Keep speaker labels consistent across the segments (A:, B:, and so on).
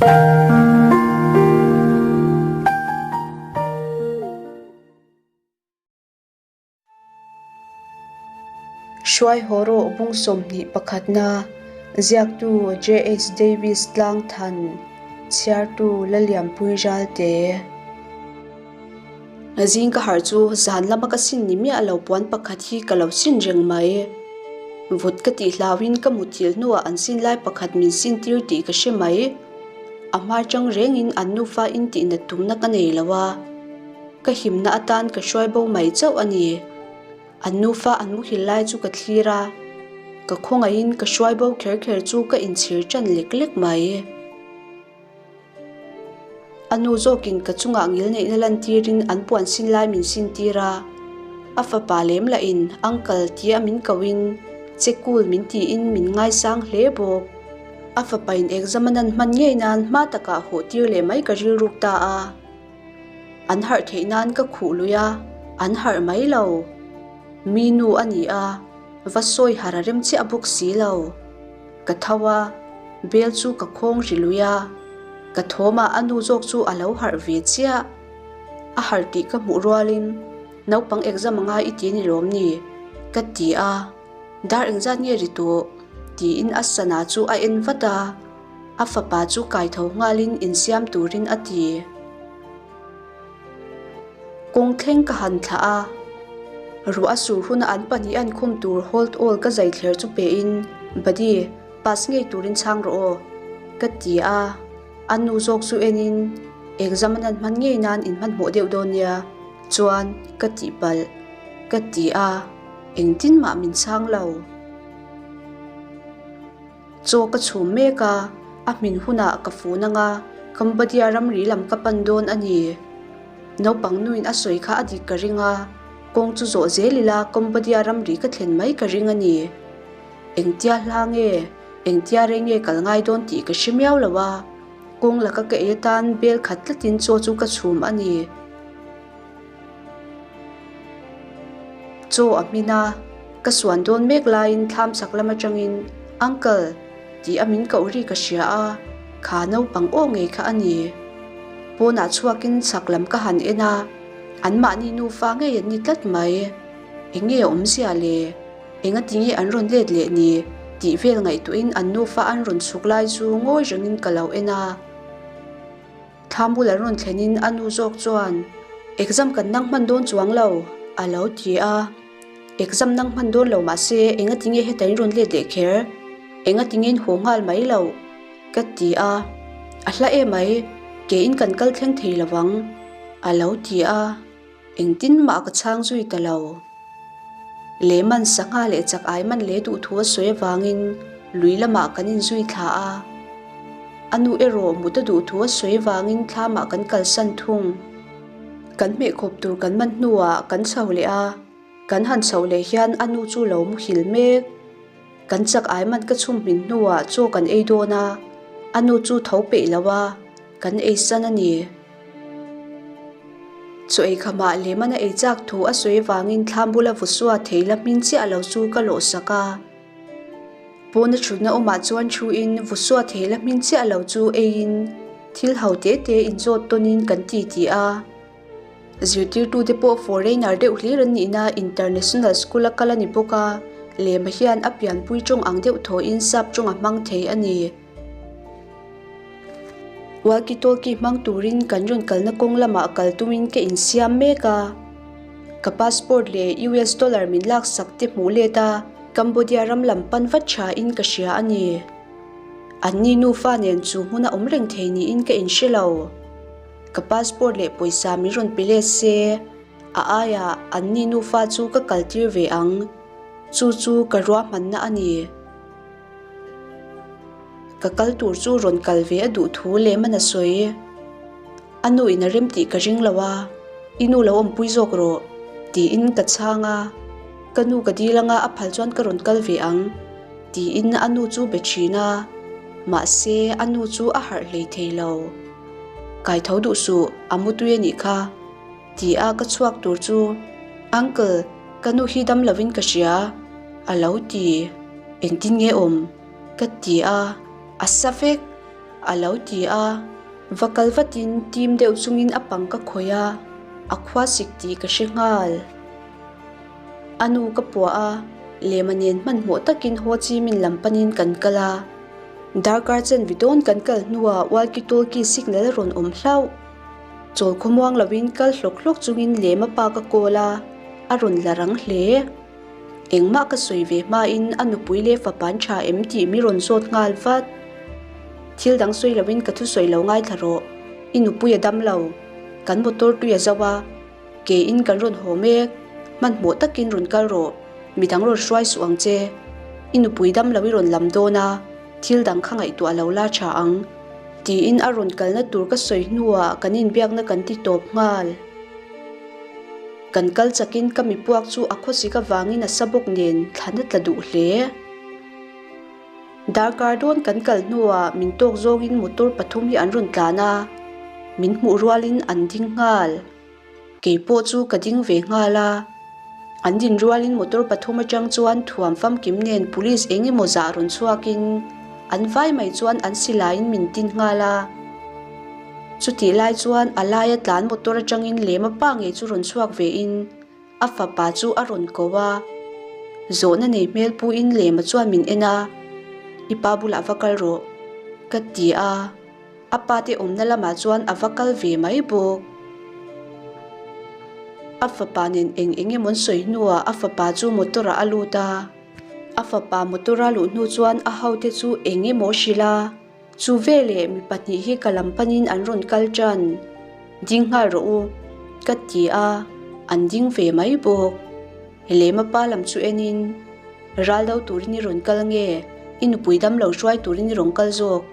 A: Hruai haw rawh bung 21na, ziaktu JH Davis Tlangthan, chhiartu Lalianpui Ralte. Zing ka harh chu zan lama ka sin ni miah lo puan pakhat hi ka lo sin reng mai. Vut ka tih hlauhin ka muthilh hnuah an sin lai pakhat min sin tir tih ka hre mai. A hma chang rengin an nufa in tihnat tumna ka nei lo a. Ka himna atan ka hruai bo mai chauh a ni. An nufa an muhil lai chu ka thlir a, ka khawngaihin ka hruai bo kher kher chu ka inchhir ṭan lek lek mai. A nu zawkin ka chungah ngilneihna lantirin an puan sin lai min sin tir a, a fapa lem lahin uncle tia min kohin che cool min tiin min ngaisang hle bawk. A fapain exam a nan hman ngei nan hma takah hawh tir leh mai ka rilruk ta a. An harh theih nan ka khuh lui a, an harh mai lo. Mi nu a ni a, va sawi harh a rem chiah bawk si lo. Ka tho a, bel chu ka khawng ri lui a, ka thawmah a nu zawk chu a lo harh ve chiah. A harh tih ka hmuh rualin naupang exam anga i ti ni lawm ni? ka ti a, dar engzat nge ri tawh? tiin a sana chu a en vat a. A fapa chu kaitho nghalin insiam turin a ti. Kawng thleng ka han thlah a, ruah a sur huna an pahnih an khum tur hold all ka zai thler chu pehin, Buddy, pass ngei turin chhang rawh aw, ka ti a. A nu zawk chu enin, Exam an an hman ngei nan in hmanhmawh deuh dawn nia, chuan ka tihpalh, ka ti a, engtin mah min chhang lo. Chaw ka chhum mek a, a hmin hunah ka fun anga Cambodia ramri lam ka pan dawn a ni. Naupang nuin a sawi kha a dik ka ring a, kawng chu zawh zel ila Cambodia ramri ka thlen mai ka ring a ni. Engtia hla nge, engtia rei nge kal ngai dawn tih ka hre miau lo a, kawng laka ka ei atan bel khat tlatin chaw chu ka chhum a ni. Chaw a hmin a, ka suan dawn mek laiin thlam chak lam atangin Uncle tih a min koh ri ka hria a, kha naupang aw ngei kha a ni. Pawnah chhuakin chak lam ka han en a, anmahni nufa ngei an ni tlat mai. Eng nge a awmzia le? Engati nge an rawn let leh ni? tih vel ngaihtuahin an nufa an rawn chhuk lai chu ngawi rengin ka lo en a. Thlam bul an rawn thlenin a nu zawk chuan, Exam kan nang hman dawn chuang lo, a lo ti a. Exam nang hman dawn lo mahse engati nge heta in rawn let leh kher? Engati nge in haw nghal mai loh? ka ti a. A hla emai, ke in kan kal thleng thei lo vang, a lo ti a. Engtin mah ka chhang zui ta lo. Lehman sangha leh chak ai man leh duh thu a sawi avangin lui lamah kan inzui thla a. A nu erawh mut a duh thu a sawi avangin thlamah kan kalsan thung. Kan hmehkhawp tur kan man hnuah kan chho leh a, kan han chhoh leh hian a nu chu lo muhil mek. Kan chak ai man ka chhum hmin hnuah chaw kan ei dawn a, a nu chu tho peih lo a, kan ei san a ni. Chaw ei khamah Lehman a ei chak thu a sawi vangin thlam bula vusua thei la hmin chiah lo chu ka lawh sak a. Pawna thutna awmah chuan thuin vusua thei la hmin chiah lo chu eiin thil ho te te inzawt tawnin kan ti ti a. Zirtirtute pawh foreigner deuh hlir an nihna international school a kal a ni bawk a, Lehma hian a pianpui tawng ang deuh thawhin sap tawng a hmang thei a ni. Walkie talkie hmang turin kan rawn kalna kawng lamah kal tumin ka insiam mek a. Ka passport leh US dollar min laksak te hmuh let a, Cambodia ram lam pan vat tha in ka hria a ni. Anni nufa nen chu hmun a awm reng thei niin ka inhre lo. Ka passport leh pawisa min rawn pe let se, a aiah anni nufa chu ka kaltir ve ang. Chu chu ka ruahmanna a ni. Ka kal tur chu rawn kal ve a duh thu lem a na sawi. A nu in a rem tih ka ring lo a, i nu lo awmpui zawk rawh, tiin ka chhang a. Ka nu ka dil anga a phal chuan ka rawn kal ve ang, tiin a nu chu be thin a. Mahse, a nu chu a harh hlei thei lo. Kai tho duh suh, a mutui a nih kha, ti a ka chhuak tur chu, Uncle, ka nu hi dam lovin ka hria, a lo ti. Engtin nge awm? Ka ti a, a sa vek. A lo ti a. Va kal vatin tim deuh chungin a pang ka khawih a, a khua sik tih ka hre nghal. A nu ka puah a, lema nen hmanhmawh takin Ho Chi Minh lam panin kan kal a. Darkar chanve dawn kan kal hnuah walkie talkie signal a rawn awm hlauh. Chawl khawmuang loin kal hlawk hlawk chungin lema pa ka call a, a rawn la rang hle. Engmah ka sawi ve hmain a nupui leh fapan tha em tih mi rawn zawt nghal vat. Thil dang sawi loin ka thusawi lo ngaithla rawh. I nupui a dam lo. Kan motor tui a zo a. Ke in kan rawn haw mek. Hmanhmawh takin rawn kal rawh. Midang rawn hruai suh ang che. I nupui dam lo i rawn lam dawn a, thil dang kha ngaihtuah lo la tha ang. Tiin a rawn kalna tur ka sawi hnuah kan inbiakna kan ti tawp nghal. Kan kal chakin ka mipuak chu a khawsik avangin a sa bawk nen thlan a tla duh hle. Darkar dawn kan kal hnuah min tawk zawngin motor pathum hi an rawn tlan a, min hmuh rualin an ding nghal. Kei pawh chu ka ding ve nghal a. An din rualin motor pathum atang chuan thuam famkim nen police eng emaw zah rawn chhuakin an vai mai chuan an silaiin min tin nghal a. Chutih lai chuan a laia tlan motor atangin lema pa ngei chu rawn chhuak vein a fapa chu a rawn ko a. Zawhna nei hmel puin lema chuan min en a, I pa bulah va kal rawh, ka ti a. A pa te awmna lamah chuan a va kal ve mai bawk. A fapa nen eng eng emaw an sawi hnuah a fapa chu motor ah a lut a. A fapa motor a luh hnu chuan a hote chu eng emaw a hrilh a. Chu veleh mi pahnih hi ka lam panin an rawn kal tan. Ding nghal rawh u, ka ti a, an ding ve mai bawk. Lema pa lam chu enin, Ral do turin i rawn kal nge? I nupui dam lo hruai turin i rawn kal zawk?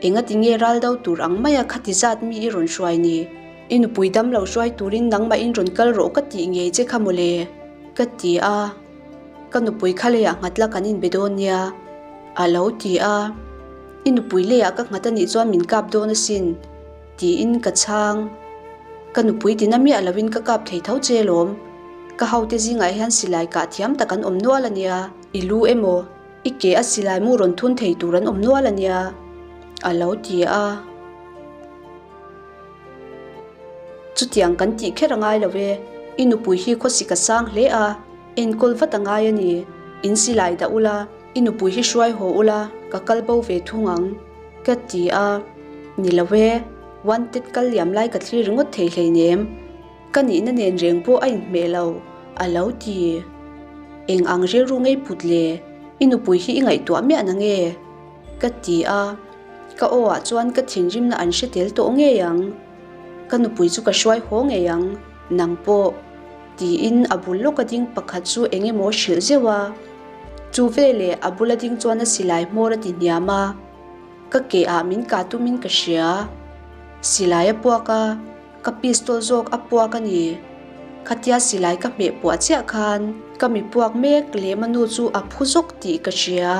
A: Engati nge ral do tur ang maia khati zat mi i rawn hruai ni? I nupui dam lo hruai turin nangmahin rawn kal rawh ka tih ngei che kha mawle, ka ti a. Ka nupui kha leiah nghat la kan inbe dawn nia, a lo ti a. I nupui leiah ka nghat anih chuan min kap dawn asin, tiin ka chhang. Ka nupui tina miah loin ka kap thei tho che lawm. Ka hote zingah hian silai kah thiam tak an awm nual ania. I lu emaw, i ke a silai mu rawn thun thei tur an awm nual ania, a lo ti a. Chutiang kan tih kher a ngai lo e, i nupui hi khawsik a sang hle a, enkawl vat a ngai a ni. In silai dah ula, i nupui hi hruai haw ula, ka kal bo ve thung ang, ka ti a. Ni lo e, wanted kal liam lai ka thlir ringawt thei hleinem. Ka nihna nen reng pawh a inhmeh lo, a lo ti. Eng ang rilru ngei put le, i nupui hi i ngaihtuah miah na nge? Ka ti a. Ka aw ah chuan ka thinrimna an hre tel tawh ngei ang. Ka nupui chu ka hruai haw ngei ang, nang pawh. Tiin a bul lawka ding pakhat chu eng emaw hrilh zeuh a. Chu veleh a bula ding chuan a silai hmawr a ti hniam a. Ka ke ah min kah tumin ka hria. Silai a puak a, ka pistol zawk a puak a ni. Khatia silai ka hmeh puah chiah khan ka mi puak mek lehma nu chu a phu zawk tih ka hria.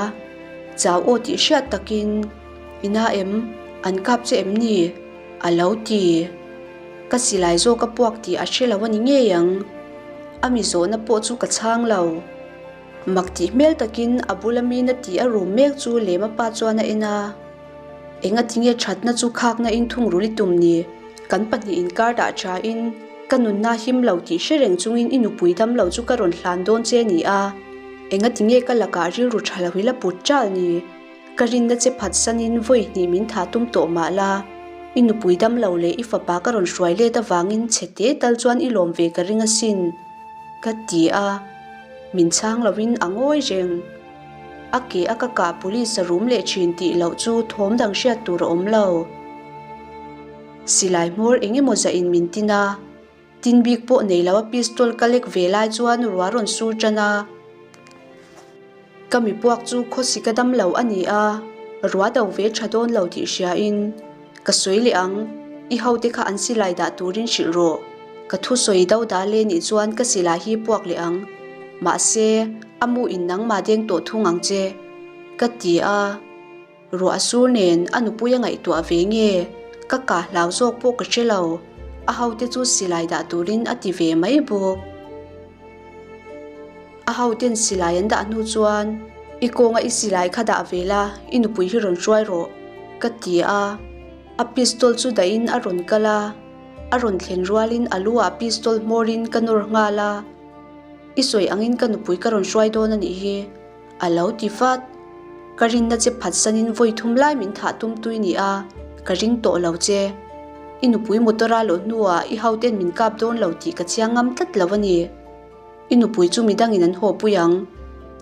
A: Chau aw tih hriat takin, I na em? An kap che em ni? A lo ti. Ka silai zawk a puak tih a hre lo a ni ngei ang. A mi zawhna pawh chu ka chhang lo. Mak tih hmel takin a bula mi na tih a rum mek chu lema pa chuan a en a. Engatinge thatna chu khakna in thungrul i tum ni? Kan pahnih inkar dah tha in ka nunna him lo tih hre reng chungin i nupui dam lo chu ka rawn hlan dawn che ni a. Engatinge ka lakah rilru tha lo i la put chal ni? Ka rinna che phatsanin vawi hnih min thah tum tawh mah la, i nupui dam lo leh i fapa ka rawn hruai let avangin chhe te tal chuan i lawm ve ka ring asin, ka ti a. Min chhang loin a ngawi reng. A ke a ka kah police a rum leh thin tih loh chu thawm dang hriat tur a awm lo. Silai hmawr eng emaw zah in min tin a, tin bik pawh nei lo a pistol ka lek ve lai chuan ruah rawn sur tan a. Ka mi puak chu khawsi ka dam lo a ni a, ruah do ve tha dawn lo tih hria in ka sawi leh ang, i hote kha an silai dah turin hrilh rawh, ka thusawi do dah le nih chuan ka silai hi puak leh ang, mahse a mu in nangmah deng tawh thung ang che, ka ti a. Ruah sur nen a nupui a ngaihtuah ve nge, ka kah hlau zawk pawh ka hre lo, a hote chu silai dah turin a ti ve mai bawk. A hoten silai an dah hnu chuan, I kawnga i silai kha dah ve la, i nupui hi rawn hruai rawh. Ka ti a, a pistol chu dahin a rawn kal a, a rawn thlen rualin a lu ah pistol hmawrin ka nawr nghal a, I sawi angin ka nupui ka rawn hruai dawn a nih hi, a lo ti vat. Ka rinna che phatsanin vawi thum lai min thah tum tui ni a, ka ring tawh lo che. I nupui motor a lawh hnuah i hoten min kap dawn lo tih ka chiang ngam tlat lo a ni. I nupui chu midangin an haw pui ang,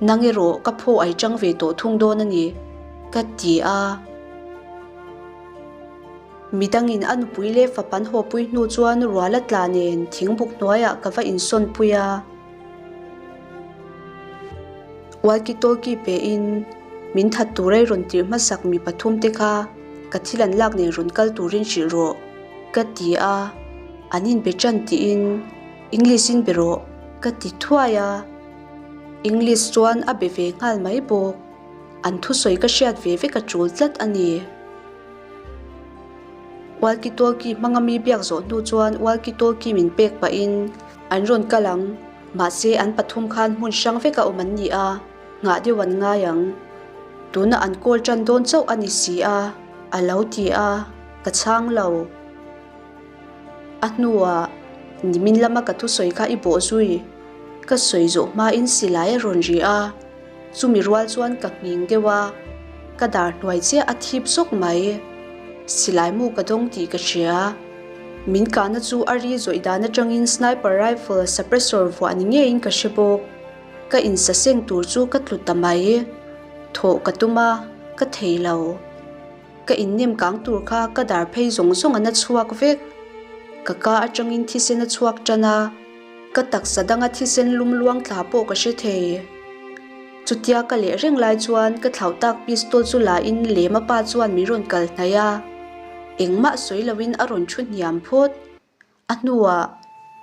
A: nang erawh ka phaw ai chang ve tawh thung dawn a ni, ka ti a. Midangin a nupui leh fapa an haw pui hnu chuan ruala tla nen thingbuk hnuaiah ka va insawn pui a. Walkie talkie pein min that tur ei rawn tirh hmasak mi pathum te kha ka thil an lak nen rawn kal turin hrilh rawh, ka ti a. An inbe tan tiin. English in be rawh ka ti thuai a, English chuan a be ve nghal mai bawk. An thusawi ka hriat ve vek a tul tlat a ni. Walkie talkie hmanga mi biak zawh hnu chuan walkie talkie min pek pahin an rawn kal ang, mahse an pathum khan hmun hrang veka awm an ni a, nghah deuh an ngai ang. Tuna an call tan dawn chauh a ni si a, a lo ti a, ka chhang lo. A hnuah, Nimin lama ka thusawi kha i bawh zui. Ka sawi zawh hmain silai a rawn ri a, chumi rual chuan ka nghing deuh a, ka dar hnuai chiah a thip zawk mai. Silai mu ka dawng tih ka hria. Min kahna chu a ri zawih dan atangin sniper rifle suppressor vuah ni ngeiin ka hre bawk. Ka insaseng tur chu ka tlu ta mai. Thawh ka tum a, ka thei lo. Ka innem kang tur kha ka dar phei zawng zawng an a chhuak vek. Ka ka atangin thisen a chhuak tan a, ka taksa danga thisen lum luang thla pawh ka hre thei. Chutia ka leh reng lai chuan ka thlauh tak pistol chu la in lema pa chuan min rawn kal hnaih a, engmah sawi loin a rawn thu hniam phawt. A hnuah,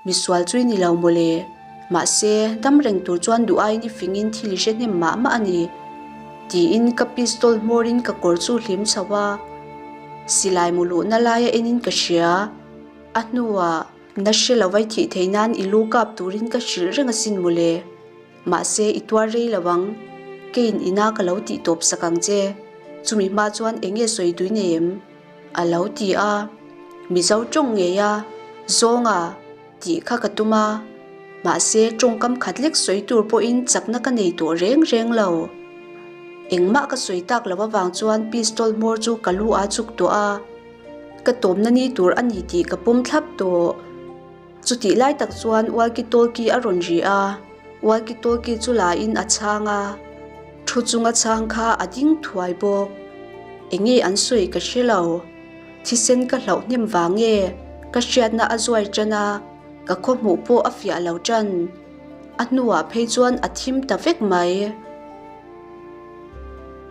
A: Misual chu i ni lo mawle, mahse, dam reng tur chuan duh aiin i fingin thil i hre hnem mah mah a ni, tiin ka pistol hmawrin ka kawr chu hlim chho a, silai mu luhna laia enin ka hria. A hnuah, Na hre lo vai thih theih nan i lu kap turin ka hrilh reng asin mawle, mahse i tuar rei lo ang, keiin ina ka lo tih tawp sak ang che, chumi hma chuan eng nge sawi tui nei em? A lo ti a, Mizo tawng ngei a, zawnga tih kha ka tum a, mahse tawngkam khat lek sawi tur pawhin chakna ka nei tawh reng reng lo. Engmah ka sawi tak loh avang chuan pistol hmawr chu ka lu a chuk tawh a, ka tawmna ni tur a ni tih ka pawm thlap tawh. Chutih lai tak chuan walkie talkie a rawn ri a, walkie talkie chu la in a chhang a, thu chunga chhang kha a ding thuai bawk. Enge an sawi ka hre lo, thisen ka hlauh hnem vang nge ka hriatna a zuai tan a, ka khaw hmuh pawh a fiah lo tan. A hnuah phei chuan a thim ta vek mai.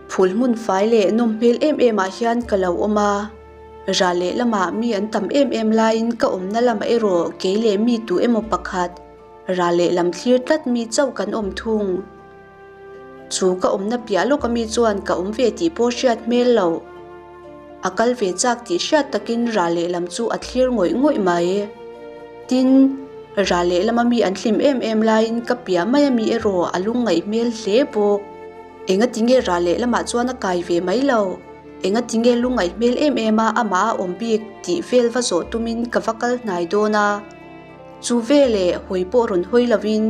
A: Phul hmun fai leh nawm hmel em em ah hian ka lo awm a. Ral leh lamah mi an tam em em laiin ka awmna lamah erawh kei leh mi tu emaw pakhat ral leh lam thlir tlat mi chauh kan awm thung. Chu ka awmna piah lawka mi chuan ka awm ve tih pawh hriat hmel loh. A kal ve chak tih hriat takin ral leh lam chu a thlir ngawih ngawih mai. Tin, ral leh lama mi an hlim em em laiin ka piah maia mi erawh a lungngaih hmel hle bawk. Engatinge ral leh lamah chuan a kai ve mai lo? Engati nge lungngaih hmel em em a amah a awm bik tih vel va zawh tumin ka va kal hnai dawn a. Chu veleh hawi pawh rawn hawi lovin,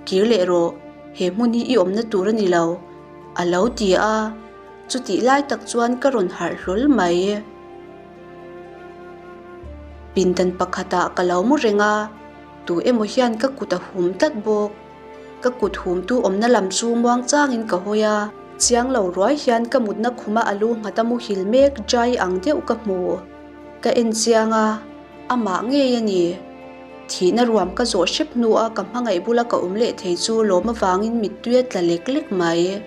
A: Kir leh rawh, he hmun hi i awmna tur a ni lo, a lo ti a. Chutih lai tak chuan ka rawn harh hlawl mai. Pindan pakhatah ka lo mu reng a, tu emaw hian ka kut a hum tlat bawk. Ka kut humtu awmna lam chu muang changin ka hawi a. Chiang lo ruai hian ka mutna khuma a lu nghat a muhil mek dry ang deuh ka hmu. Ka en chiang a, amah ngei a ni. Thihna ruam ka zawh hrep hnua ka hmangaih bula ka awm leh thei chu lawm avangin mittui a tla lek lek mai.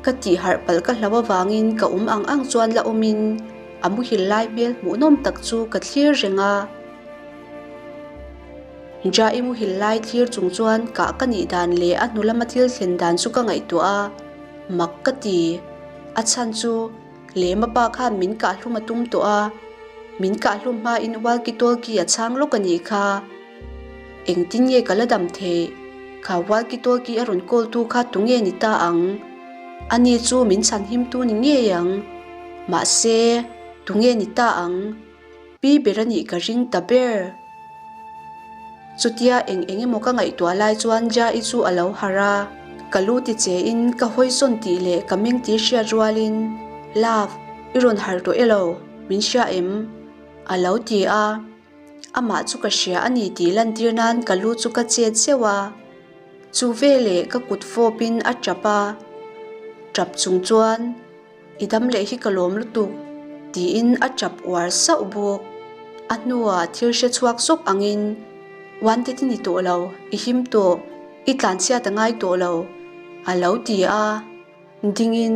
A: Ka tih harh palh ka hlau avangin ka awm ang ang chuan la awmin a muhil lai hmel hmuhnawm tak chu ka thlir reng a. Jai muhil lai thlir chung chuan kah ka nih dan leh a hnu lama thil thlen dan chu ka ngaihtuah a, mak ka ti. A chhan chu Lema pa khan min kahhlum a tum tawh a, min kahhlum hmain walkie talkie a chhang lawk a nih kha. Engtin nge ka la dam theih? Kha walkie talkie a rawn call tu kha tunge ni ta ang? Ani chu min chhanhimtu ni ngei ang. Mahse, tunge ni ta ang? Pi ber a nih ka ring ta ber. Chutia eng eng emaw ka ngaihtuah lai chuan Ja-i chu a lo harh a, ka lu ti che in ka hawi sawn tih leh ka meng ti hriat rualin, Love, i rawn harh tawh elo? Min hria em? A lo ti a. Amah chu ka hria a ni tih lantir nan ka lu chu ka chet zeuh a. Chu veleh ka kut fawpin a tap a, tap chung chuan, I dam leh hi ka lawm lutuk, tiin a tap uar sauh bawk. A hnuah thil hre chhuak zawk angin, Wanted i ni tawh lo, i him tawh, i tlanchhiat a ngai tawh lo, a lo ti a. Dingin,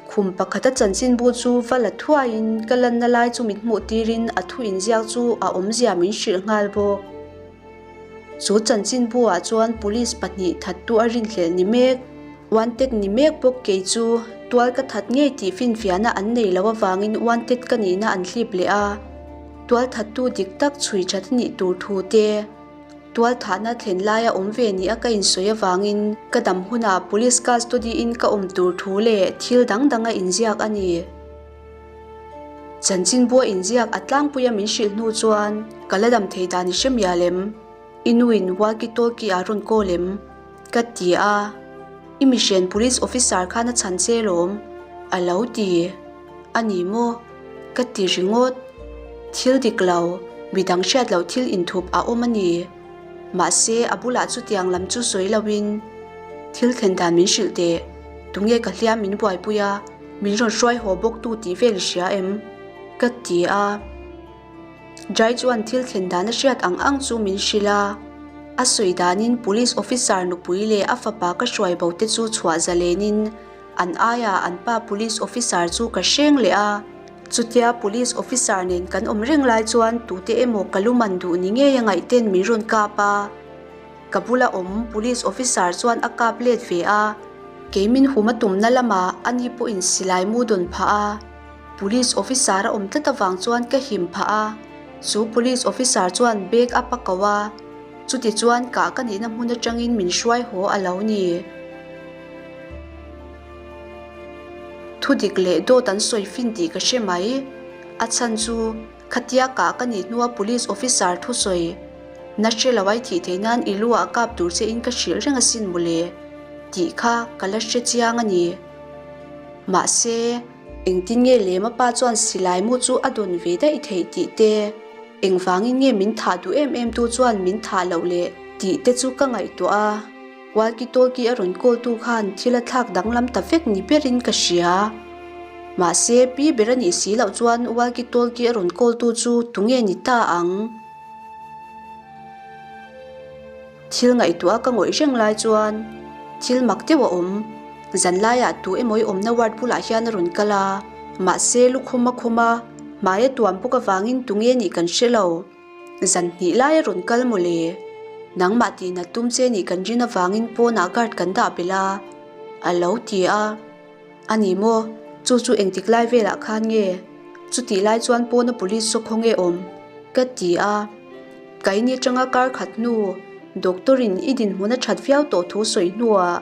A: khum pakhata chanchinbu chu va la thuaiin ka lanna lai chu min hmuh tirin a thu inziak chu a awmzia min hrilh nghal bawk. Chu chanchinbu ah chuan police pahnih thattu a rinhlelh ni mek, wanted ni mek bawk kei chu tual ka that ngei tih finfiahna an nei lo avangin wanted ka nihna an hlip leh a, tual thattu dik tak chhui that a nih tur thu te, tual thahna thlen laia awm ve nia ka insawi avangin ka dam hunah police custody in ka awm tur thu leh thil dang dang a inziak a ni. Chanchinbua inziak a tlangpuia min hrilh hnu chuan ka la dam thei dan i hre mial em? I nuin walkie talkie ah rawn call em? Ka ti a, I mihren police officer khan a chhan che lawm a lo ti a ni maw? Ka ti ringawt. Thil dik lo, midang hriat loh thil inthup a awm a ni. Mahse, a bulah chutiang lam chu sawi loin thil thlen dan min hrilh teh. Tunge ka hliam min buaipui a? Min rawn hruai haw bawk tu tih vel i hria em? Ka ti a. Jai chuan thil thlen dan a hriat ang ang chu min hrilh a. A sawi danin Police officer nupui leh a fapa ka hruai bo te chu chhuah zalenin an aiah an pa Police officer chu ka hreng leh a. Chutia Police officer nen kan awm reng lai chuan tute emaw ka lu man duh ni ngei a ngaih ten min rawn kap a. Ka bula awm Police officer chuan a kap let ve a, kei min hum a tumna lamah ani pawhin silai mu dawn phah a. Police officer a awm tlat avang chuan ka him phah a, chu police officer chuan bag up a ko a, chuti chuan kah ka nihna hmun atangin min hruai haw a lo ni. Thudik leh dawt an sawi fin tih ka hre mai, a chhan chu Khatia kah ka nih hnua police officer thusawi na hre lo ai thih theih nan i lu ah kap tur che in ka hrilh reng asin mawle tih kha ka la hre chiang a ni. Mahse, engtin nge lema pa chuan silai mu chu a dawn ve daih theih tih te, engvangin nge min thah duh em em tu chuan min thah loh le tih te chu ka ngaihtuah a. Walkie talkie a rawn call tu khan thil a thlak danglam ta vek ni berin ka hria. Mahse, pi ber a nih si loh chuan walkie talkie a rawn call tu chu tunge ni ta ang? Thil ngaihtuah ka ngawih reng lai chuan thil mak deuh a awm. Zanlaiah tu emaw i awmna ward bulah hian a rawn kal a, mahse lukhum a khum a, hmai a tuam bawk avangin tunge nih kan hre lo. Zan hnih lai a rawn kal maw le? Nangmah tihnat tum che nih kan rin avangin pawnah guard kan dah belh a, a lo ti a. A ni maw? Chu chu engtik lai velah khan nge? Chutih lai chuan pawna police saw khaw nge awm? Ka ti a. Kaini atanga kar khat hnu, doctor in i dinhmun a that viau tawh thu sawi hnuah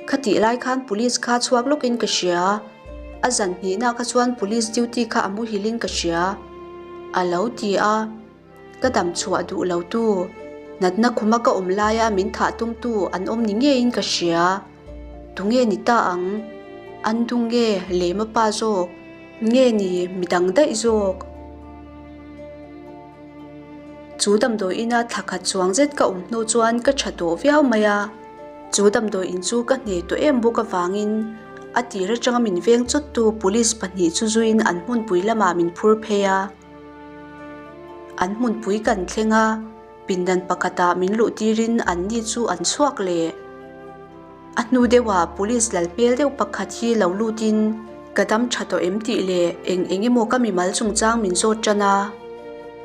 A: khatih lai khan police kha chhuak lawkin ka hria. A zan hnihna kha chuan police duty kha a muhilin ka hria, a lo ti a. Ka dam chhuah duh lo tu, natna khuma ka awm laia min thah tumtu an awm ni ngeiin ka hria. Tunge ni ta ang? An dung nge lema pa zawk? Nge ni midang daih zawk? Chu damdawi ina thla khat chuang zet ka awm hnu chuan ka tha tawh viau mai a. Chu damdawi in chu ka hne tawh em bawk avangin a tir atanga min veng chawttu police pahnih chu zuiin an hmunpui lamah min phur phei a. An hmunpui kan thleng a, pindan pakhatah min luh tirin anni chu an chhuak leh. A hnu deuhah police lal hmel deuh pakhat hi lo lutin ka dam tha tawh em tih leh eng eng emaw ka mimal chungchang min zawt tan a.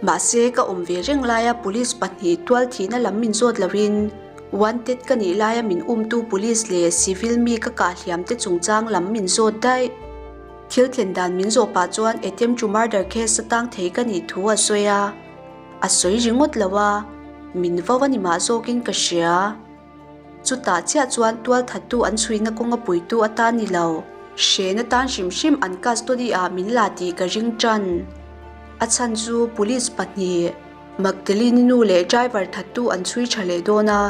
A: Mahse ka awm ve reng laia police pahnih tual thihna lam min zawt loin wanted ka nih laia min umtu police leh civil mi ka kah hliam te chungchang lam min zawt daih. Thil thlen dan min zawh pah chuan attempt to murder case a tang thei ka nih thu a sawi a, a sawi ringawt lo a, min vo a ni mah zawkin ka hria. Chutah chiah chuan tualthattu an chhuina kawnga puitu atan ni lo. Hrena tan hrim hrim an custody ah min la tih ka ring tan. A chhan chu police pahnih, Magdalene-i nu leh driver thattu an chhui tha leh dawn a,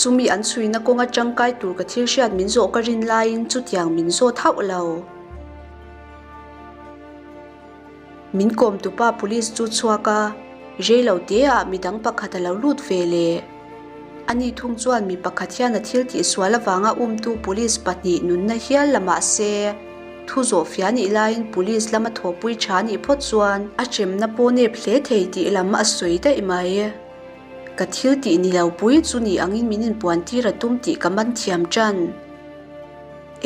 A: chumi an chhuina kawnga tangkai tur ka thil hriat min zawh ka rin laiin chutiang min zawt hauh lo. Min kawm tupa police chu chhuak a, rei lo te ah midang pakhat a lo lut ve leh. Ani thung chuan mi pakhat hian a thil tihsual avanga umtu police pahnih nunna hial la mah se, thu zawh fia nih laiin police lama thawhpui tha nih phawt chuan a hremna pawh nep hle thei tih lam a sawi daih mai. Ka thil tih ni lo pui chu ni angin min inpuan tir a tum tih ka man thiam tan.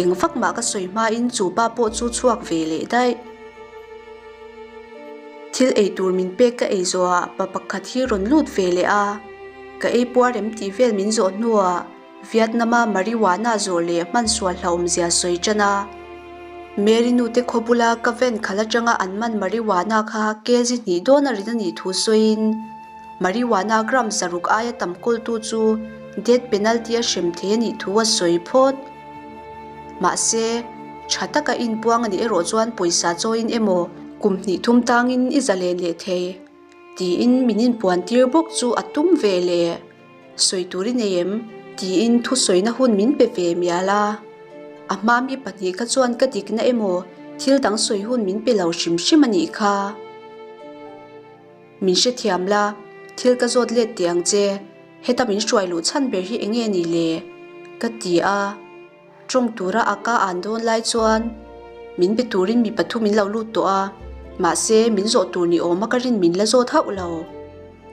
A: Eng vak mah ka sawi hmain chu pa pawh chu chhuak ve leh daih. Thil ei tur min pek ka ei zawhah pa pakhat hi rawn lut ve leh a, ka ei puar em tih vel min zawh hnuah Vietnam-a marijuana zawh leh hmansual hlauhawmzia sawi tan a. Mary nute khaw bula ka van khalh atanga an man marijuana kha kg hnih dawn a rin a nih thu sawiin marijuana gram 6 aia tam kawltu chu death penalty a hrem thei a nih thu a sawi phawt. Mahse, tha taka inpuang a nih erawh chuan pawisa chawiin emaw kum hnih thum tangin i zalen leh thei tiin min inpuan tir bawk chu a tum ve le. Sawi tur i nei em? tiin thusawina hun min pe ve mial a. A hma mi pahnih kha chuan ka dikna emaw thil dang sawi hun min pe lo hrim hrim a nih kha. Min hrethiam la, thil ka zawt let teh ang che, heta min hruai luh chhan ber hi enge ni le? Ka ti a, tawng tura a ka an dawn lai chuan min be turin mi pathum min lo lut tawh a, mahse min zawh tur ni awma ka rin min la zawt hauh lo.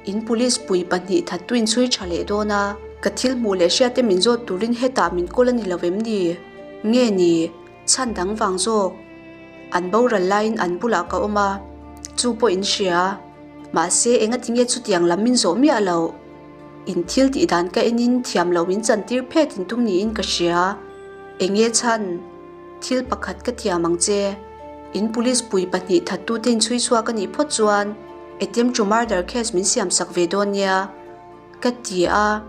A: In police pui pahnih thattu in chhui tha leh dawn a, ka thil hmuh leh hriat te min zawt turin hetah min kawl a ni lo em ni? Nge ni? Chhan dang vang zawk. An boral laiin an bulah ka awm a, chu pawh in hria. Mahse, engati nge chutiang lam min zawh miah loh? In thil tih dan ka enin thiam loh min chantir phet in tum niin ka hria. Enge chhan? Thil pakhat ka thiam ang che. In police pui pahnih thattute in chhui chhuak a nih phawt chuan attempt to murder case min siam sak ve dawn nia. Ka ti a.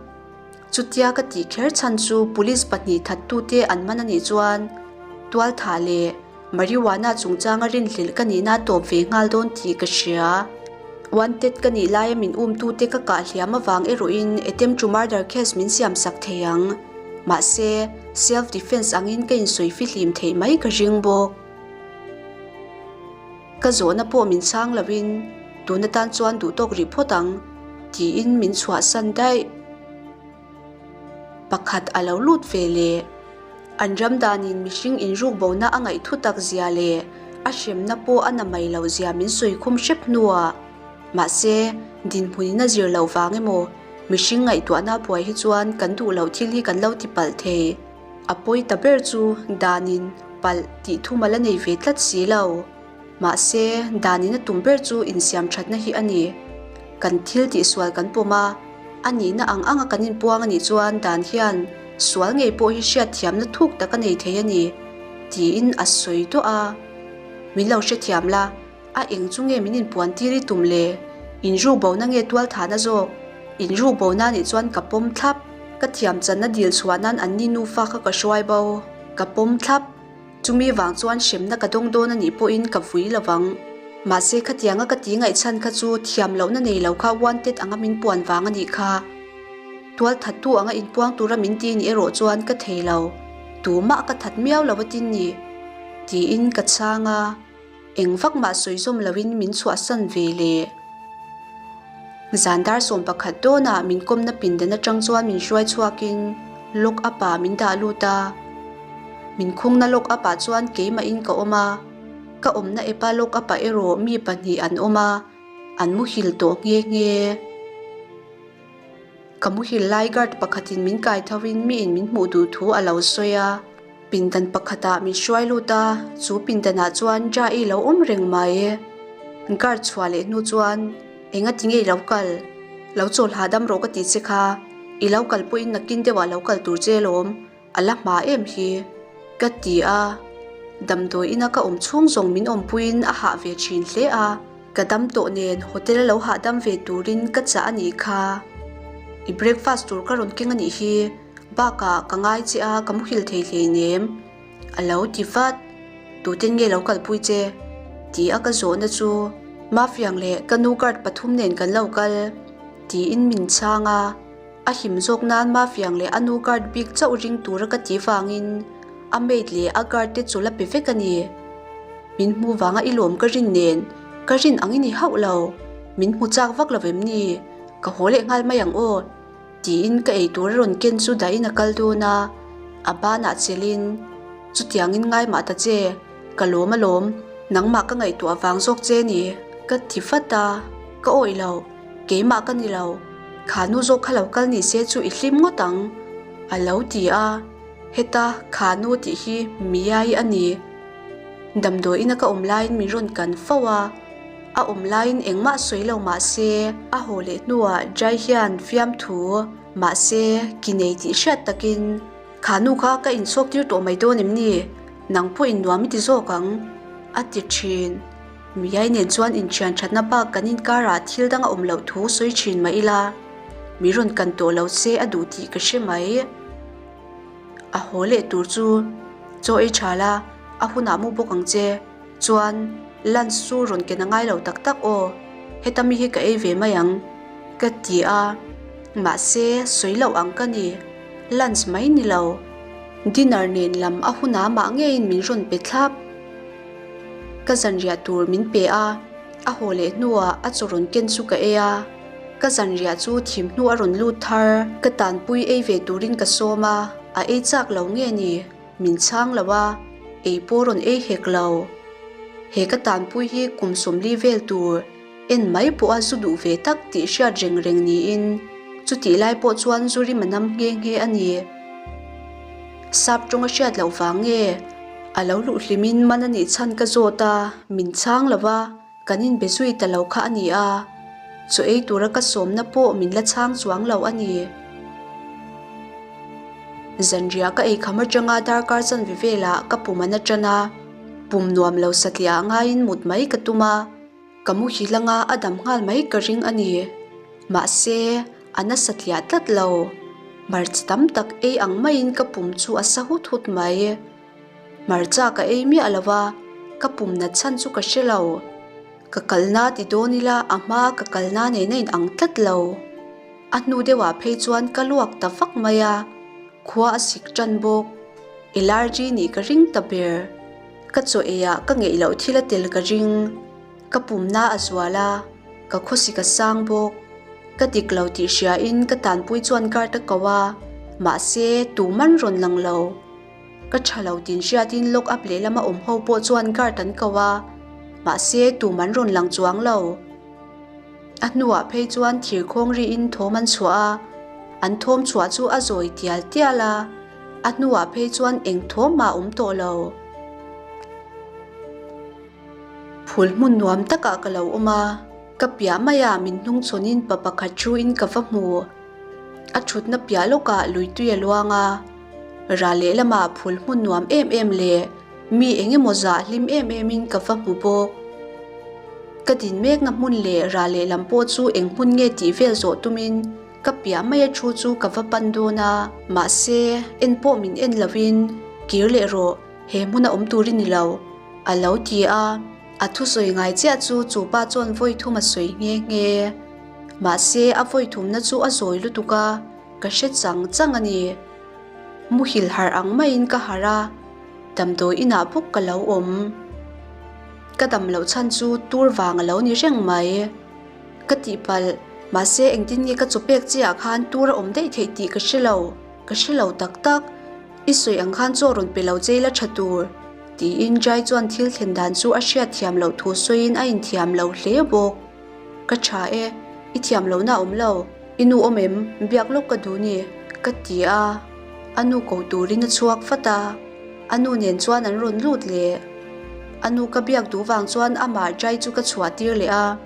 A: Chutia ka tih kher chhan chu police pahnih thattute an man a nih chuan tualthah leh marijuana chungchanga rinhlelh ka nihna a tawp ve nghal dawn tih ka hria. Wanted ka nih laia min umtute ka kah hliam avang erawhin attempt to murder case min siam sak thei ang. Mahse, self defence angin ka insawi fihlim theih mai ka ring bawk. Ka zawhna pawh min chhang loin tun atan chuan duh tawk rih phawt ang tiin min chhuahsan daih. Pakhat a lo lut ve leh. An ram danin mihring inruk bona a ngaih thu tak zia leh a hremna pawh a na mai loh zia min sawi khum hrep hnuah. Mahse, dinhmunin a zir loh vang emaw mihring ngaihtuahna buai hi chuan kan duh loh thil hi kan lo ti palh thei. A pawi ta ber chu danin palh tih thum a la nei ve tlat si lo. Mahse, danin a tum ber chu insiam thatna hi a ni. Kan thil tihsual kan pawm a, a nihna ang anga kan inpuang a nih chuan dan hian sual ngei pawh hi hriatthiamna thuk tak a nei thei a ni, tiin a sawi duah a. Min lo hrethiam la. A eng chu nge min inpuan tir i tum le? In ruk bona nge tual thahna zawk? In ruk bona nih chuan ka pawm thlap. Ka thiam channa dil chhuah nan anni nufa kha ka hruai bo. Ka pawm thlap. Chumi vang chuan hremna ka dawng dawn a nih pawhin ka vui lo vang. Mahse khatianga ka ti ngaihchhan kha chu thiam lohna nei lo kha wanted anga min puan vang a nih kha. Tual thattu anga inpuang tura min ti nih erawh chuan ka thei lo. Tumah ka that miau lo a tin ni. Tiin ka chhang a. Eng vak mah sawi zawm loin min chhuahsan ve le. Zan dar 11 dawnah min kawmna pindan atang chuan min hruai chhuakin lock up ah min dah lut a. Min khungna lock up ah chuan keimahin ka awm a, ka awmna epa lock up ah erawh mi pahnih an awm a, an muhil tawh nghe nghe. Ka muhil lai guard pakhatin min kai tho in miin min hmuh duh thu a lo sawi a. Pindan pakhatah min hruai lut a, chu pindanah chuan Jai lo awm reng mai. Guard chhuah leh hnu chuan, Enga ti nge i lo kal? Lo chawl hahdam rawh ka ti che kha, i lo kal pawhin nakin deuhah lo kal tur che alawm. A la hma em hi? Ka ti a, damdawi ina ka awm chhung zawng min awmpuiin a hah ve thin hle a, ka dam tawh nen hotel a lo hahdam ve turin ka chah a nih kha. I breakfast tur ka rawn keng a nih hi, bakah ka ngai che a ka muhil thei hleinem, a lo ti vat. Tuten nge lo kalpui che? Ti a ka zawhna chu Mafiang leh ka nu guard pathum nen kan lo kal tiin min chhang a. A him zawk nan Mafiang leh a nu guard bik chauh ring tura ka ti vangin a maid leh a guard te chu la pe vek a ni. Min hmu vanga i lawm ka rin nen ka rin ang i ni hauh lo. Min hmu chak vak lo vem ni? Ka haw leh nghal mai ang aw. Tiin ka eitur a rawn ken chu dahin a kal dawn a, a banah chelhin, Chutiangin ngai mah ta che, ka lawm alawm, nangmah ka ngaihtuah vang zawk che ni, ka ti vat a, ka awih lo, keimah ka ni lo, kha nu zawk kha lo kal ni se chu i hlim ngawt ang, a lo ti a, heta kha nu tih hi Miyai a ni. Damdawiin a ka awm laiin min rawn kan fo a. A awm laiin engmah sawi lo mah se, a haw leh hnuah Jai hian fiamthu mahse ki nei tih hriat takin, Kha nu kha ka inchhawk tir tawh mai dawn em ni? Nang pawh innuam i ti zawk ang, a ti thin. Miyai nen chuan inthian thatna bak kan inkarah thil dang a awm loh thu sawi thin mah ila, mi rawn kan tawh lo se a duh tih ka hre mai. A haw leh tur chu chaw ei tha la, a hunah mu bawk ang che. Chuan lunch chu rawn ken a ngai lo tak tak aw, heta mi hi ka ei ve mai ang ka ti a, mahse sawi loh ang ka ni, lunch mai ni lo, dinner nen lam a hunah mah ngeiin min rawn pe thlap. Ka zanriah tur min pe a, a haw leh hnuah a chaw rawn ken chu ka ei a, ka zanriah chu thim hnu a rawn lut thar, ka tanpui ei ve turin ka sawm a, a ei chak lo nge ni? Min chhang lo a, ei pawh rawn ei hek lo. He ka tanpui hi kum 40 vel tur en mai pawha zu duh ve tak tih hriat reng reng niin chutih lai pawh chuan zu rim a nam nghe nghe a ni. Sap tawng a hriat loh vang nge a lo luh hlimin man a nih chhan ka zawt a, min chhang lo a, kan inbe zui ta lo kha a ni a, chaw ei tura ka sawmna pawh min la chhang chuang lo a ni. Zanriah ka ei kham atanga darkar chanve velah ka pum an atan a, pum nuam lo satliah ngaiin mut mai ka tum a, ka muhil anga a dam nghal mai ka ring a ni. Mahse, a na satliah tlat lo. Hmarcha tam tak ei ang maiin ka pum chu a sa hut hut mai. Hmarcha ka ei miah lo va, ka pum nat chhan chu ka hre lo. Ka kalna ti dawn ila a hmaa ka kalna nen a inang tlat lo. A hnu deuhah phei chuan ka luak ta vak mai a, khua a sik tan bawk. Elarji nih ka ring ta ber. Ka chaw eiah ka ngeih loh thil a tel ka ring. Ka pumna a zual a, ka khawsik a sang bawk. Ka dik lo tih hriain ka tanpui chuan guard a ko a, mahse tuman rawn lang lo. Ka tha lo tin hriatin lock up lehlam a awm ho pawh chuan guard an ko a, mahse tum an rawn lang chuang lo. A hnuah phei chuan thir khawng riin thawm an chhuah a, an thawm chhuah chu a zawi tial tial a, a hnuah phei chuan eng thawm mah a awm tawh lo. Phul hmun nuam takah ka lo awm a, ka piah maiah min hnungchhawnin pa pakhat thuin ka va hmu. A thutna piah lawkah lui tui a luang a, ral lehlamah phul hmun nuam em em leh mi eng emaw zah hlim em emin ka va hmu bawk. Ka din mekna hmun leh ral lehlam pawh chu eng hmun nge tih vel zawh tumin ka piah maia thu chu ka va pan dawn a, mahse en pawh min en lovin kir leh rawh. He hmuna awm tur i ni lo, a lo ti a. A thusawi ngai chiah chu chu pa chuan vawi thum a sawi nghe nghe. Mahse, a vawi thumna chu a zawi lutuk a, ka hre chang chang a ni. Muhil harh ang maiin ka harh a, damdawi inah bawk ka lo awm. Ka dam loh chhan chu tur vang a lo ni reng mai. Ka tihpalh, mahse engtin nge ka chaw pek chiah khan tur a awm daih theih tih ka hre lo, ka hre lo tak tak. I sawi ang khan chaw rawn pe lo che ila tha tur, tiin Jai chuan thil thlen dan chu a hriat thiam loh thu sawiin a inthiam lo hle bawk. Ka tha e, i thiam lohna a awm lo, i nu awm em, biak lawk ka duh ni, ka ti a, a nu ko turin a chhuak vat a, a nu nen chuan an rawn lut leh. A nu ka biak duh vang chuan amah Jai chu ka chhuah tir leh a.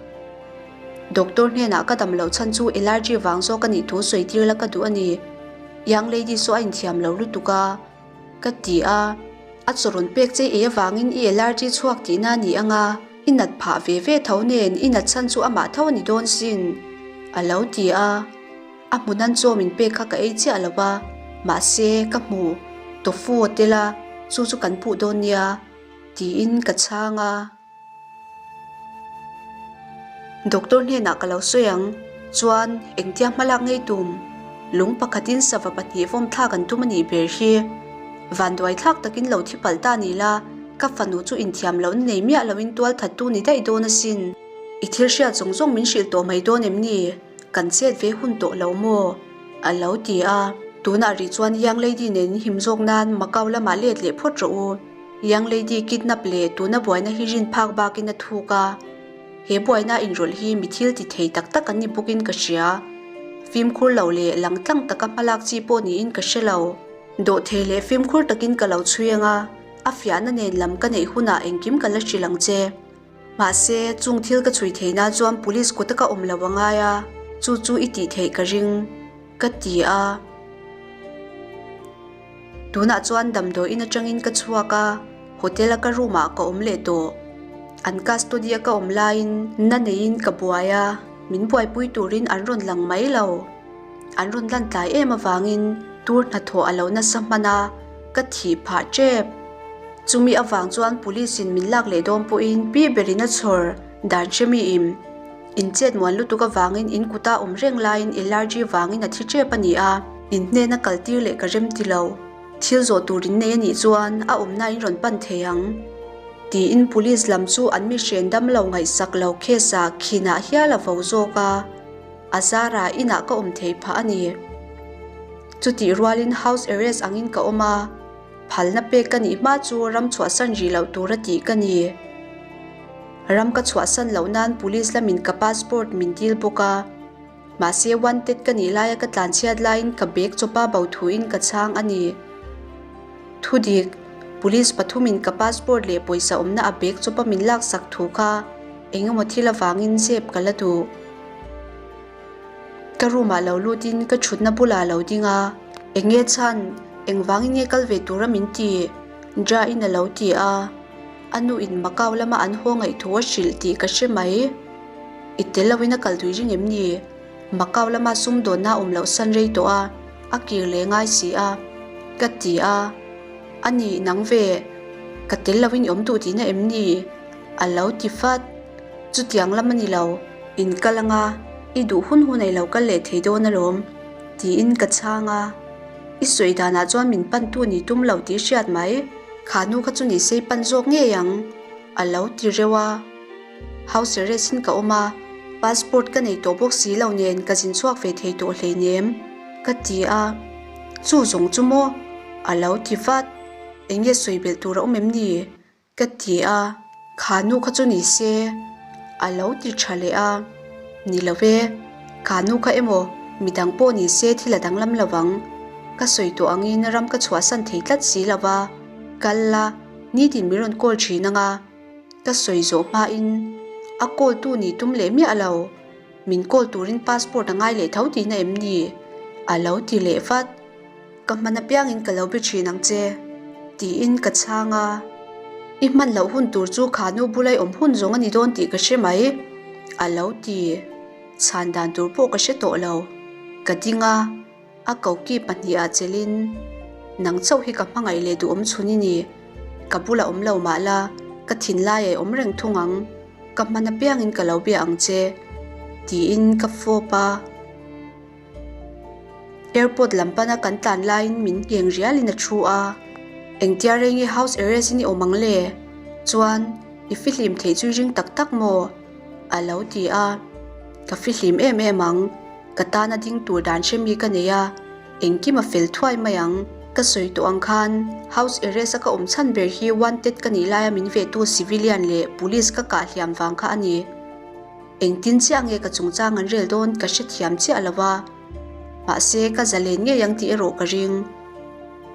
A: Doctor hnenah ka dam loh chhan chu allergy vang zawk a nih thu sawi tir la ka duh a ni. Young lady saw a inthiam lo lutuk a, ka ti a. A chaw rawn pek che ei avangin i allergy chhuak tihna a ni ang a, i nat phah ve ve tho nen i nat chhan chu amah tho a ni dawn sin, a lo ti a. A hmu nan chaw min pek kha ka ei chiah lo va, mahse ka hmu tofu a tel a, chu chu kan puh dawn nia. Tiin ka chhang a. Doctor hnenah ka lo sawi ang. Chuan, engtia hmalak ngei tum? Lung pakhatin sava pahnih vawm thlak an tum a nih ber hi. Vanduai thlak takin lo thi palh ta ni la, ka fanu chu inthiam lohna nei miah loin tual thattu ni daih dawn asin. I thil hriat zawng zawng min hrilh tawh mai dawn em ni? Kan chet ve hun tawh lo maw? A lo ti a. Tunah rih chuan Young Lady nen in him zawk nan Macau lamah let leh phawt rawh u. Young Lady kidnap leh tuna buaina hi rin phak bakin a thuk a. He buaina inrawlh hi mi thil ti thei tak tak an ni bawkin ka hria. Fimkhur lo leh lang tlang taka hmalak chi pawh niin ka hre lo. Dawhthei leh fimkhur takin ka lo chhui ang a, a fiahna nen lam ka neih hunah engkim ka la hrilh ang che. Mahse, chung thil ka chhui theih nan chuan police kuta ka awm lo a ngai a, chu chu i tih theih ka ring, ka ti a. Tunah chuan damdawi in atangin ka chhuak a, hotel a ka room ah ka awm leh tawh. An custody a ka awm laiin na neiin ka buai a, min buaipui turin an rawn lang mai lo. An rawn lan tlai em avangin tur hnathawh a lo nasa hman a, ka thih phah tep. Chumi avang chuan police in min lak leh dawn pawhin pi berin a chhawr dan hre mi im. In chet muan lutuk avangin in kuta awm reng laiin allergy vangin a thi tep a ni a. In hnena kal tir leh ka rem ti lo. Thil zawh tur in nei a nih chuan a awmna in rawn pan thei ang. Tiin police lam chu an mi hren dam lo ngaihsak lo case ah khinah hial a vo zawk a. A zarah inah ka awm thei phah a ni. Chutih rualin house arrest angin ka awm a. Phalna pek ka nih hma chu ram chhuahsan rih loh tura tih ka ni. Ram ka chhuahsan loh nan police lamin ka passport min dil bawk a. Mahse wanted ka nih laia ka tlanchhiat laiin ka bag chawpa bo thuin ka chhang a ni. Thudik, Police pathumin ka passport leh pawisa awmna a bag chawpa min laksak thu kha engemaw thil avangin zep ka la duh. Ka room ah lo lutin ka thutna bulah lo ding a, Enge chhan, engvangin nge kal ve tura min ti? Dra in a lo ti a, a nu in Macau lama an haw ngaih thu a hrilh tih ka hre mai. I tel loin a kal tui ring em ni? Macau lama sumdawnna a awm loh san rei tawh a, a kir leh ngai si a, ka ti a. A nih nang ve, ka tel loin i awm duh tihna em ni? A lo ti fat. Chutiang lam a ni lo, in kal anga i duh hun hun ei lo kal leh thei dawn alawm, tiin ka chhang a. I sawi danah chuan min pantu ni tum lo tih hriat mai, kha nu kha chu ni sei pan zawk ngei ang, a lo ti reuh a. House arrest in ka awm a, passport ka nei tawh bawk si lo nen ka zin chhuak ve thei tawh hleinem, ka ti a. Chu zawng chu maw? a lo ti vat. Eng nge sawi belh tur a awm em ni? Ka ti a, kha nu kha chu ni se, a lo ti tha leh a. Ni lo e, kha nu kha emaw midang pawh ni se thil a danglam lo vang. Ka sawi tawh angin ram ka chhuahsan thei tlat si lo va, kal la, nitin min rawn call thin ang a. Ka sawi zawh hmain a call tu nih tum leh miah lo, min call turin passport a ngai leh tho tihna em ni? A lo ti leh vat. Ka hman apiangin ka lo be thin ang che, tiin ka chhang a. I hman loh hun tur chu kha nu bula i awm hun zawng a ni dawn tih ka hre mai, a lo ti. Chhan dan tur pawh ka hre tawh lo. Ka ding a, a koki pahnihah chelhin, Nang chauh hi ka hmangaih leh duhawm chhun i ni. Ka bula awm lo mah la, ka thinlai a i awm reng thung ang. Ka hman apiangin ka lo bia ang che, tiin ka fawp a. Airport lam pana kan tlan laiin min ngheng rialin a thu a, Engtia rei nge house arrest in i awm ang le? Chuan, i fihlim theih chu i ring tak tak maw? A lo ti a, Ka fihlim em em ang, ka tana ding tur dan hre mi ka nei a, engkim a fel thuai mai ang. Ka sawi tawh ang khan house arrest a ka awm chhan ber hi wanted ka nih laia min vehtu civilian leh police ka kah hliam vang kha a ni. Engtin chiah nge ka chungchang an rel dawn ka hrethiam chiah lo a, mahse ka zalen ngei ang tih erawh ka ring.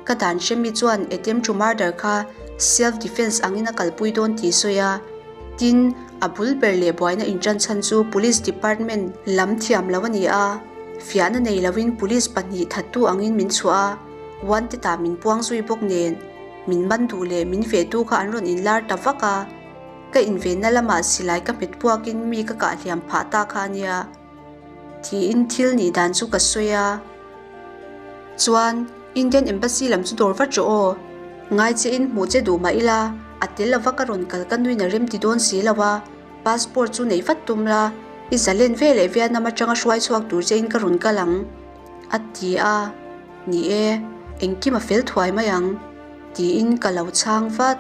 A: Ka dan hremi chuan attempt to murder kha self defence angin a kalpui dawn tih sawi a, tin a bul ber leh buaina intan chhan chu police department lam thiam lo a ni a, fiahna nei loin police pahnih thattu angin min chhuah a, wanted ah min puang zui bawk nen min man duh leh min vehtu kha an rawn inlar ta vak a. Ka invenna lamah silai ka hmet puakin mi ka kah hliam phah ta kha a nia. Tiin thil nih dan chu ka sawi a. Chuan, Indian Embassy lam chu dawr vat rawh aw. Ngai che in hmuh che duh mah ila. A tel lova ka rawn kal ka nuin a remti dawn si lo a, passport chu neih vat tum la, i zalen ve leh Vietnam atanga hruai chhuak tur chein ka rawn kal ang, a ti a. Ni e, engkim a fel thuai mai ang, tiin ka lo chhang vat.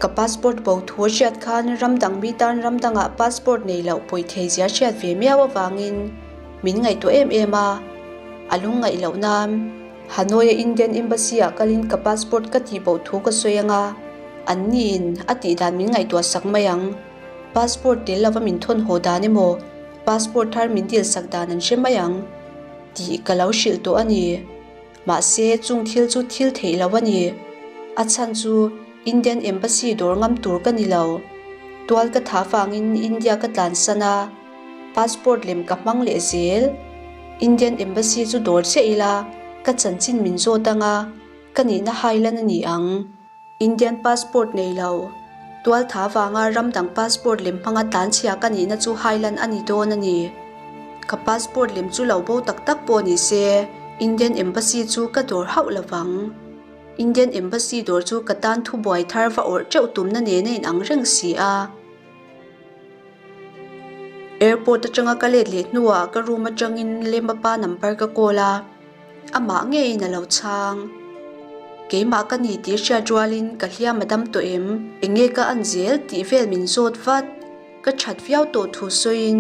A: Ka passport bo thu a hriat khan ram dang mi tan ram dangah passport nei loh pawi thei zia hriat ve miau avangin min ngaihtuah em em a, a lungngaih loh nan Hanoi-a Indian Embassy ah kalin ka passport ka tih bo thu ka sawi anga an niin a tih dan min ngaihtuah sak mai ang. Passport tel lova min thawn haw dan emaw passport thar min dil sak dan an hre mai ang tih ka lo hrilh tawh a ni. Mahse, chung thil chu thil theih lo a ni. A chhan chu Indian Embassy dawr ngam tur ka ni lo. Tual ka tha vangin India ka tlansan a, passport lem ka hmang leh zel. Indian Embassy chu dawr chiah ila, ka chanchin min zawt anga ka nihna hailan a ni ang. Indian passport nei lo, tual tha vanga ram dang passport lem hmanga tlanchhia ka nihna chu hailan a ni dawn a ni. Ka passport lem chu lo bo tak tak pawh ni se, Indian Embassy chu ka dawr hauh lo vang. Indian Embassy dawr chu ka tan thubuai thar va awrh teuh tumna nen a inang reng si a. Airport atanga ka let leh hnuah ka room atangin Lema pa number ka call a, amah ngeiin a lo chhang. Keimah ka ni tih hriat rualin ka hliam a dam tawh em? Enge ka an zel tih vel min zawt vat. Ka that viau tawh thu sawiin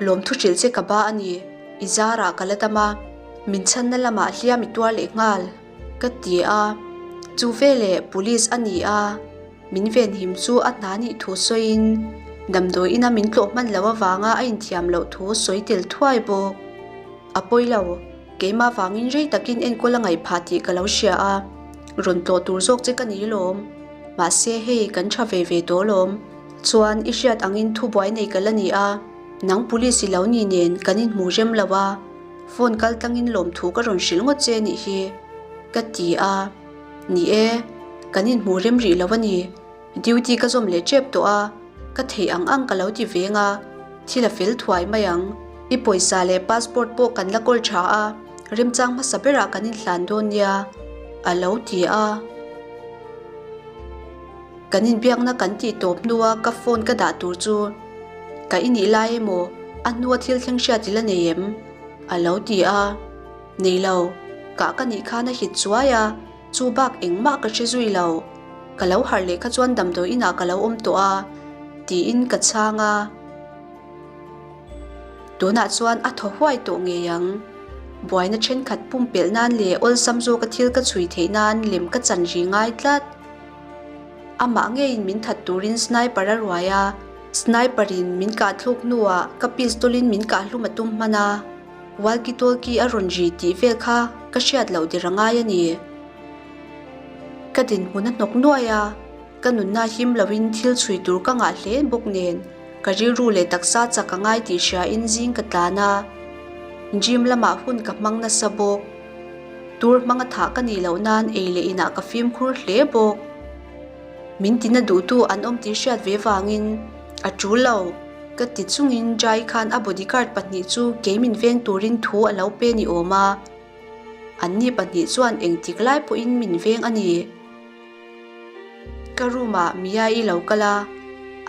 A: lawmthu hrilh che ka ba a ni, i zarah ka la dam a, min chhanna lamah hliam i tuar leh nghal ka ti a, chu veleh police a ni a. Min venhim chu a hna nih thu sawiin damdawi ina min tlawh hman loh avanga a inthiam loh thu sawi tel thuai bawk. A pawi lo, keimah vangin rei takin enkawl a ngaih phah tih ka lo hria a, rawn tlawh tur zawk che ka ni lawm. Mahse hei kan tha ve ve tawh lawm. Chuan i hriat angin thubuai nei ka la ni a, nang police i lo ni nen kan inhmu rem lo a, phone kal tlangin lawmthu ka rawn hrilh ngawt che nih hi, ka ti a. Ni e, kan inhmu rem rih lo a ni. Duty ka zawm leh tep tawh a, ka theih ang ang ka lo ti veng a, thil a fel thuai mai ang. I pawisa leh passport pawh kan la kawl tha a, remchang hmasa berah kan inhlan dawn nia, a lo ti a. Kan inbiakna kan tih tawp hnua ka phone ka dah tur chu, Ka i nih lai emaw, a hnua thil thleng hriat i la nei em? a lo ti a. Nei lo, kah ka nih khan a hit chuai a, chu bak engmah ka hre zui lo. Ka lo harh leh kha chuan damdawi inah ka lo awm tawh a, tiin ka chhang a. Tunah chuan a thaw huai tawh ngei ang. Buaina thenkhat pumpelh nan leh awlsam zawka thil ka chhui theih nan lem ka chan ri ngai tlat. Amah ngeiin min that turin sniper a ruai a, sniper in min kah thluk hnuah ka pistol in min kah hlum a tum hman a. Walkie talkie a rawn ri tih vel kha ka hriat loh der a ngai a ni. Ka dinhmun a hnawk nuai a, ka nunna him loin thil chhui tur ka ngah hle bawk nen ka rilru leh taksa chak a ngai tih hriain zing ka tlan a, gym lamah hun ka hmang nasa bawk. Tur hmanga thah ka nih loh nan ei leh inah ka fimkhur hle bawk. Min tina duhtu an awm tih hriat ve vangin a tul lo. Ka ti chungin Jai khan a bodyguard pahnih chu kei min veng turin thu a lo pe ni awm a, anni pahnih chuan engtik lai pawhin min veng a ni. Ka room ah Mia-i lo kal a,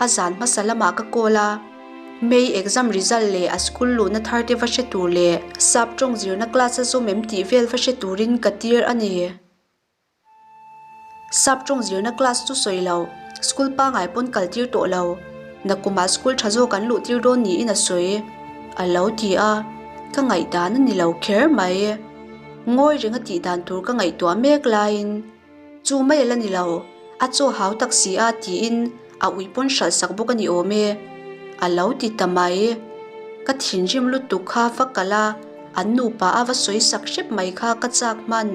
A: a zan hmasa lamah ka call a, May exam result leh a school luhna thar te va hre tur leh sap tawng zirna class a zawm em tih vel va hre turin ka tir a ni. Sap tawng zirna class chu sawi lo, school pangai pawn kal tir tawh lo. Nakumah school tha zawk an luh tir dawn niin a sawi. A lo ti a, ka ngaihdan a ni lo kher mai. Ngawi ring a tih dan tur ka ngaihtuah mek laiin, Chu mai a la ni lo, a chaw hau tak si a tiin a ui pawn hralh sak bawk a ni awm e. A lo ti ta mai. Ka thinrim lutuk kha va kal a, an nupa a va sawi sak hrep mai kha ka chak hman.